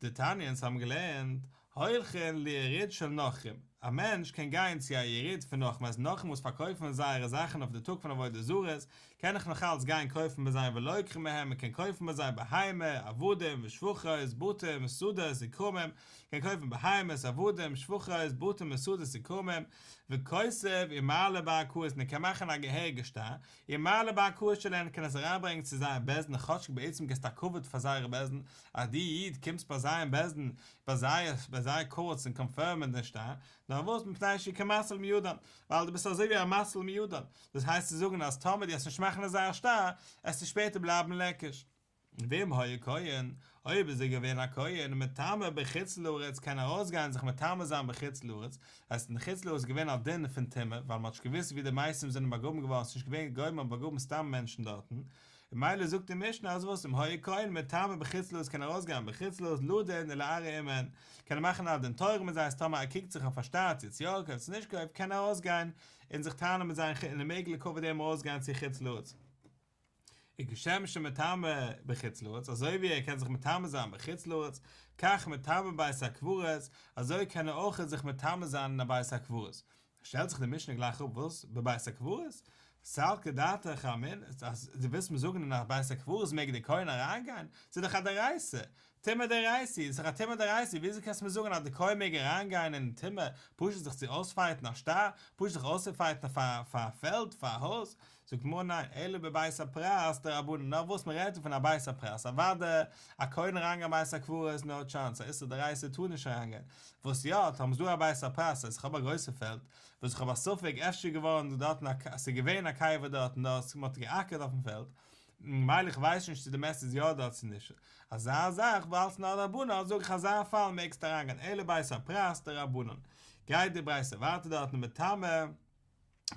דתניא אונז האבן געלערנט, הולכין ליריד של נכרים, א מענטש קען גיין צו א יריד פון נכרים אז נכרים וואס פארקויפן זייערע זאכן אויף די טאג פון עבודה זרות, קען איך נאך אלץ גיין קויפן ביי זיי ולוקחין מהם, מען קען קויפן ביי זיי בהמה, עבדים, ושפחות, בתים, שדות, וכרמים, קען קויפן בהמות, עבדים, שפחות, בתים, שדות, וכרמים, וכותב ומעלה בערכאות, און ער קען מאכן א געהעריגע שטר, ומעלה בערכאות שלהן קען עס אריינברענגען צו זייער בית דין כאטשיג בעצם גיבסט א כבוד פאר זייערע בית דין אז דו איד קומסט ביי זיי אין בית דין ביי זייער ביי זייער קאורטס און קאנפירמען דעם שטר, נאר וואס מפני שהוא כמציל מידן, ווייל דו ביסט אזוי ווי א מציל מידן, דאס הייסט צו זאגן אז טאמער דו וועסט נישט מאכן אזא שטר, עסטו שפעטער בלייבן לעקיש. ואם היה כהן, אויב איז ער געווען א כהן, מטמא בחוץ לארץ קען ער ארויסגיין זיך מטמא זיין בחוץ לארץ, הייסט אין חוץ לארץ איז געווען א דין פון טומאה, ווייל מען האט נישט געוואוסט ווי די מתים זענען באגראבן געווארן, ס'איז נישט געווען גוים האבן באגראבן סתם מענטשן דארטן, ממילא זאגט די משנה אז וואס אם היה כהן מטמא בחוץ לארץ קען ער ארויסגיין בחוץ לארץ לדון ולערער עמהן, קען ער מאכן א דין תורה מיט זיי אז טאמער ער קוקט זיך אויף א שטר צו צו יא געקויפט צו נישט געקויפט קען ער ארויסגיין און זיך טענה'ן מיט זיי און ער מעג לכבוד דעם ארויסגיין צו חוץ לארץ. וכשם שמטמא בחוץ לארץ, אזוי ווי ער קען זיך מטמא זיין בחוץ לארץ, כך מטמא בבית הקברות, אזוי קען ער אויך זיך מטמא זיין אין א בית הקברות. שטעלט זיך די משנה גלייך אפ, וואס? בבית הקברות? סלקא דעתך אמינא, אז דו ווילסט מיר זאגן אין א בית הקברות מעג דער כהן אריינגיין? ס'איז דאך א דאורייתא! טומאה דאורייתא, ס'איז דאך א טומאה דאורייתא, וויאזוי קענסטו מיר זאגן אז די כהן מעג אריינגיין אין טומאה פשוט זיך צו אויספייטן א שטר, פשוט זיך אויסצופייטן פאר פאר א פעלד, פאר א הויז? זאגט די גמרא ניין, אלא בבית הפרס דרבנן, נאר וואס מען רעדט דא פון א בית הפרס, אוודאי א כהן אריינגיין בית הקברות נאו טשאנס, א איסור דאורייתא טאר נישט אריינגיין, וואס יא, טאמער איז דא א בית הפרס, אז איך האב א גרויסע פעלד, וואס איך האב א ספק אפשר געווארן דארטן א ס'איז געווען א קבר דארטן נאר מ'האט געאקערט אויפן פעלד, ממילא איך ווייס נישט צו די מת איז יא דארט צו נישט, אזא זאך ווייל ס'נאר א דרבנן זאג איך אזא פאל מעגסטו אריינגיין אלא בית הפרס דרבנן. גייט די ברייתא ווייטער דארטן מטמא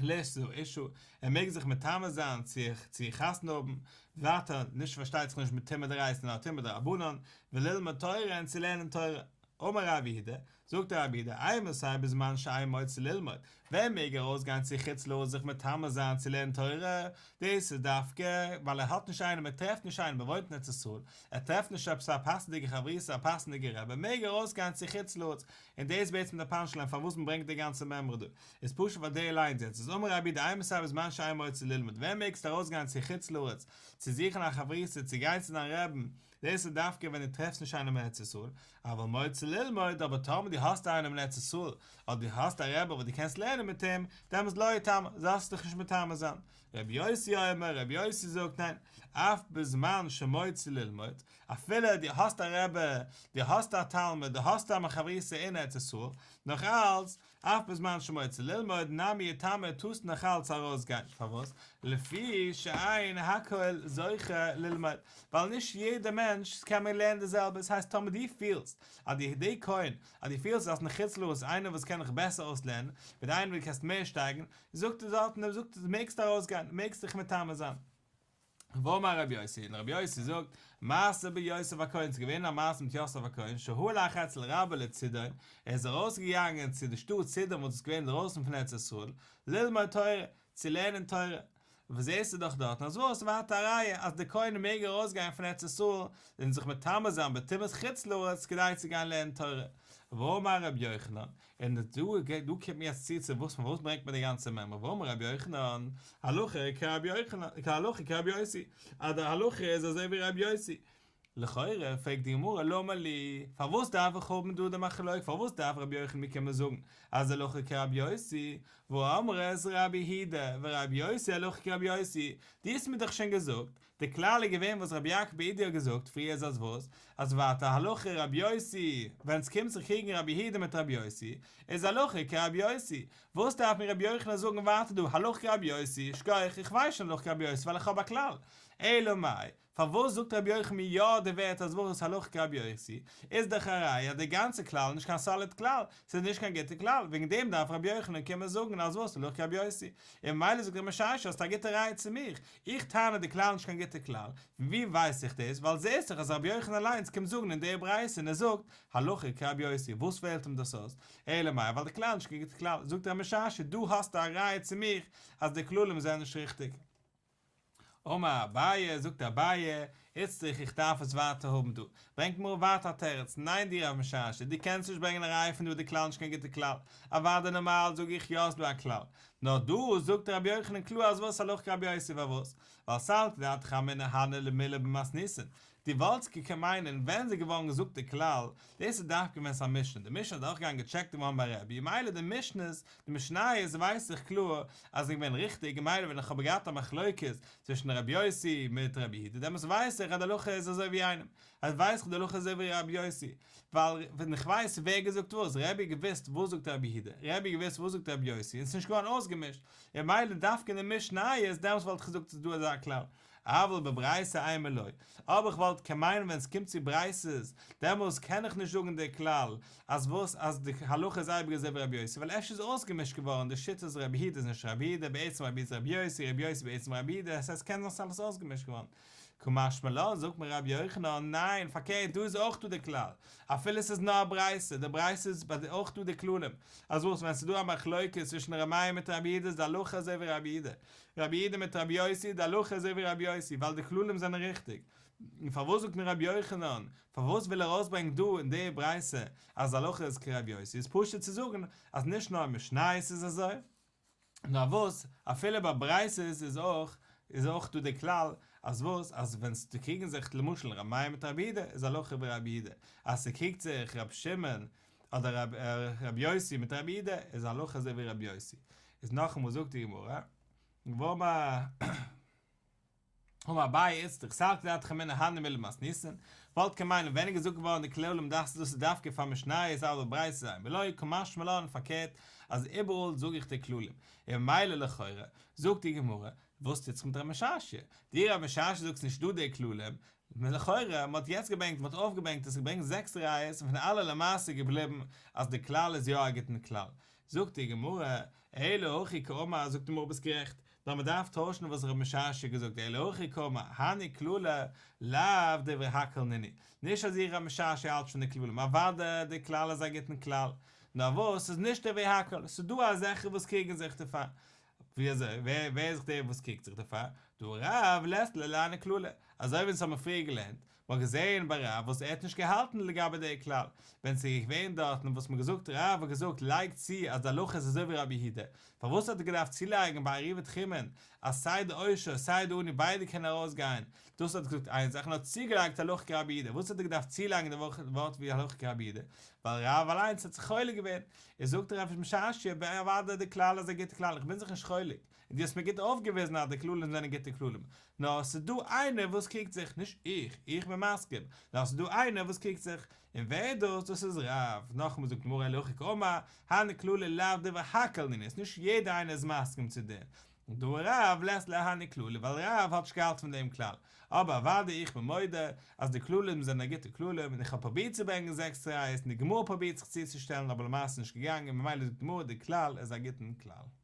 לישא אשה, ער מעג זיך מטמא זיין צו צו חתונה האבן, ווייטער נישט פארשטייט זיך נישט מיט טומאה דאורייתא נאר טומאה דרבנן, וללמוד תורה און צו לערנען תורה. אמר רב יהודה, זאגט רב יהודה, אימתי בזמן שאין מוציא ללמוד, ווען מעג ער ארויסגיין צו חוץ לארץ זיך מטמא זיין צו לערנען תורה, דאס איז דווקא ווייל ער האט נישט איינעם, ער טרעפט נישט איינעם, ער וואוינט אין ארץ ישראל, ער טרעפט נישט עפעס א פאסנדיגע חברותא א פאסנדיגע רבי, מעג ער ארויסגיין צו חוץ לארץ, און דאס איז בעצם די פאנטש ליין פארוואס מען ברענגט די גאנצע מימרא דא, איז פשוט ווייל די ליינס יעצט איז אמר רב יהודה אימתי בזמן שאין מוציא ללמוד, ווען מעגסטו ארויסגיין צו חוץ לארץ צו זוכן א חברותא צו גיין צו דיין רעבן, דאס איז דווקא ווען דו טרעפסט נישט איינעם אין ארץ ישראל, אבל מוציא ללמוד, אבער טאמער דו האסט איינעם אין ארץ ישראל, אדער דו האסט א רבי וואס דו קענסט לערנען מיט אים, דעמאלטס לא יטמא, זאלסטו דיך נישט מטמא זיין. רבי יוסי אומר, רבי יוסי זאגט ניין, אף בזמן שמוציא ללמוד, אפילו דו האסט א רבי, דו האסט א תלמיד, דו האסט א חברותא אין ארץ ישראל, נאך אלץ, אף בזמן שמוציא ללמוד נמי יטמא טארסט נאך אלץ ארויסגיין, פארוואס? לפי שאין הכל זוכה ללמוד, ווייל נישט יעדע מענטש קען מען לערנען די זעלבע, עס הייסט טאמער דו פילסט אז די די כהן, אז דו פילסט אז אין חוץ לארץ איז איינער וואס קען דיך בעסער אויסלערנען, מיט איינער וואס דו קענסט מער שטייגן, זאגט ער דארטן, זאגט ער מעגסט ארויסגיין, מעגסט דיך מטמא זיין. ואמר רבי יוסי, און רבי יוסי זאגט, מעשה ביוסף הכהן, ס'איז געווען א מעשה מיט יוסף הכהן, שהלך אצל רבו לצידון, ער איז ארויסגעגאנגען צו די שטאט צידון וואס איז געווען אינדרויסן פון ארץ ישראל, ללמוד תורה, צו לערנען תורה. וואס זעסטו דאך דארטן אז וואס ווייטער א ראיה אז די כהן מעג ארויסגיין פון ארץ ישראל און זיך מטמא זיין בטומאת חוץ לארץ כדי צו גיין לערנען תורה. ואמר רבי יוחנן, און דא דא קומט מען יעצט צו צו וואס פארוואס ברענגט מען די גאנצע מימרא ואמר רבי יוחנן, הלכה כרבי יוחנן, הלכה כרבי יוסי, אז די הלכה איז אזוי ווי רבי יוסי. לכאורה פרעגט די גמרא למה לי, פארוואס דארף איך האבן דא די מחלוקת, פארוואס דארף רבי יוחנן מיר קומען זאגן אז הלכה כרבי יוסי, והאמרת רבי יהודה ורבי יוסי הלכה כרבי יוסי, דו האסט מיר דאך שוין געזאגט, די כלל איז געווען וואס רבי יעקב בר אידי האט געזאגט פריער איז אז וואס? אז ווייטער הלכה רבי יוסי, ווען ס'קומט זיך קריגן רבי יהודה מיט רבי יוסי, איז הלכה כרבי יוסי, וואס דארף מיר רבי יוחנן זאגן ווייטער דא הלכה כרבי יוסי, שכוח איך ווייס שוין הלכה כרבי יוסי ווייל איך האב א כלל, אלא מאי, פארוואס זאגט רבי יוחנן מיר יא די ווערטער אז וואס הלכה כרבי יוסי, איז דאך א ראיה אז די גאנצע כלל איז נישט קיין סאליד כלל, ס'איז נישט קיין גוטע כלל, וועגן דעם דארף רבי יוחנן קומען זאגן אז וואס הלכה כרבי יוסי, און ממילא זאגט רב משרשיא האסט א גוטע ראיה צו מיך, איך טענה די כלל איז נישט קיין גוטע כלל, פון ווי ווייס איך דאס, ווייל זעסט דאך אז רבי יוחנן אליינס קומט זאגן אין די ברייתא און ער זאגט הלכה כרבי יוסי, וואס פעלט אים דאס אויס, אלא מאי ווייל די כלל איז נישט קיין גוטע כלל, זאגט רב משרשיא דא האסטו א ראיה צו מיך אז די כללים זענען נישט ריכטיג. אמר אביי, זאגט אביי, איצטריך איך דארף עס ווייטער האבן דא, ברענגט מיר ווייטער א תירוץ, ניין דו רב משרשיא, דו קענסט נישט ברענגען א ראיה פון דא די כלל נישט קיין גוטע כלל, אוודאי נארמאל זאג איך יא ס'דא א כלל, נאר דא זאגט רבי יוחנן קלאר אז וואס הלכה כרבי יוסי פארוואס? ווייל סלקא דעתך אמינא הני מילי במתניתין, דו וואלטסט געקענט מיינען ווען ס'איז געווארן געזאגט די כלל, דאס איז דווקא ווען ס'איז א משנה, די משנה איז דורכגעגאנגען געטשעקט געווארן ביי רבי, מילא די משנה'ס, די משניות ווייס איך קלאר אז זענען געווען ריכטיג, און מילא ווען איך האב געהאט א מחלוקת צווישן רבי יוסי מיט רבי יהודה דעמאלטס ווייס איך אז די הלכה איז אזוי ווי איינעם, אז ווייס איך די הלכה איז אזוי ווי רבי יוסי, ווייל ווען איך ווייס ווער געזאגט וואס, רבי האט געוואוסט וואס זאגט רבי יהודה, רבי האט געוואוסט וואס זאגט רבי יוסי, און ס'איז נישט געווארן אויסגעמישט, און מילא דווקא אין די משניות דעמאלטס וואלט איך געזאגט ס'איז דא אזא כלל. אבל בברייתא אימא לא, אבער איך וואלט קען מיינען ווען עס קומט צו ברייתות, דעמאלס קען איך נישט זאגן די כלל אז וואס אז די הלכה איז אייביג אזוי ווי רבי יוסי ווייל אפשר איז אויסגעמישט געווארן די שיטות רבי יהודה איז נישט רבי יהודה בעצם רבי איז רבי יוסי רבי יוסי בעצם רבי יהודה עס הייסט קען זיין ס'איז אלעס אויסגעמישט געווארן קא משמע לן זאגט מיר רבי יוחנן ניין פארקערט דא איז אויך דא די כלל אפילו עס איז נאר א ברייתא די ברייתא איז ביי אויך דא די כללים אז וואס ווען ס'איז דא א מחלוקת צווישן ר' מאיר מיט רבי יהודה איז די הלכה אזוי ווי רבי יהודה רבי יהודה מיט רבי יוסי, די הלכה אזוי ווי רבי יוסי, ווייל די כללים זענען ריכטיג. און פארוואס זאגט מיר רבי יוחנן, פארוואס וויל ער ארויסברענגען דא אין די ברייתא אז די הלכה איז כרבי יוסי, איז פשוט צו זאגן אז נישט נאר אין משניות איז אזוי, נאר וואס אפילו ביי ברייתות איז אויך איז אויך דא די כלל אז וואס אז ווען ס'קריגן זיך למשל רבי מאיר מיט רבי יהודה איז הלכה ווי רבי יהודה, אז ס'קריגט זיך רבי שמעון אדער רבי יוסי מיט רבי יהודה איז הלכה אזוי ווי רבי יוסי. איז נאכאמאל זאגט די גמרא, ואמר אמר אביי איצטריך סלקא דעתך אמינא הני מילי במתניתין, וואלט קען מיינען ווען איז געזאגט געווארן די כללים דאס דאס איז דווקא פאר משניות אבל ברייתות אימא לא קא משמע לן פארקערט אז איבעראל זאג איך די כללים און ממילא לכאורה זאגט די גמרא וואס טוט זיך מיט רב משרשיא דו רב משרשיא זאגסט נישט דא די כללים לכאורה, מען האט יעצט געברענגט, מען האט אויפגעברענגט, עס איז געברענגט זעקס ראיות און פון אלע למעשה איז געבליבן אז די כלל איז יא א גוטן כלל. זאגט די גמרא, אלא הכי קאמר, זאגט די גמרא ביסט גערעכט, נאר מען דארף טוישן וואס רב משרשיא האט געזאגט, אלא הכי קאמר, הני כללי לאו דברי הכל נינהו, נישט אז איך רב משרשיא האלט פון די כללים, אוודאי די כלל איז א גוטן כלל, נאר וואס, ס'איז נישט דברי הכל, ס'איז דא אזעלכע וואס קריגן זיך דערפאר, ווי אזוי? ווער ווער איז דער וואס קריגט זיך דערפאר? דהא רב לית ליה להני כללי, אזוי ווי אונז האבן פריער געלערנט, מ'האט געזען ביי רב וואס ער האט נישט געהאלטן לגבי די כלל, ווען ס'איז געווען דארטן וואס מ'האט געזאגט רב האט געזאגט לייג צו אז די הלכה איז אזוי ווי רבי יהודה, פארוואס האט ער געדארפט צולייגן ביי עירובי תחומין אז סיי די עושר סיי די עני ביידע קענען ארויסגיין, דאס האט געזאגט איין זאך און האט צוגעלייגט הלכה כרבי יהודה, וואס האט ער געדארפט צולייגן די ווארט ווי הלכה כרבי יהודה? ווייל רב אליינס האט זיך חולק געווען, איז זאגט רב משרשיא אוודאי די כלל איז א גוטע כלל איך בין זיך נישט חולק, און דו האסט מיר גוט אויפגעוויזן אז די כללים זענען גוטע כללים, נאר עס איז דא איינער וואס קריגט זיך, נישט איך, איך בין מסכים, נאר עס איז דא איינער וואס קריגט זיך, און ווער איז דאס? דאס איז רב, נאכאמאל זאגט די גמרא אלא הכי קאמר, הני כללי לאו דברי הכל נינהו, נישט יעדער איינער איז מסכים צו דעם, דהא רב לית ליה להני כללי ווייל רב האט נישט געהאלטן פון דעם כלל, אבער אוודאי איך בין מודה אז די כללים זענען א גוטע כללים און איך האב פרובירט צו ברענגען זעקס ראיות און די גמרא פרובירט זיך צוצושטעלן אבער למעשה נישט געגאנגען ממילא זאגט די גמרא די כלל איז א גוטן כלל.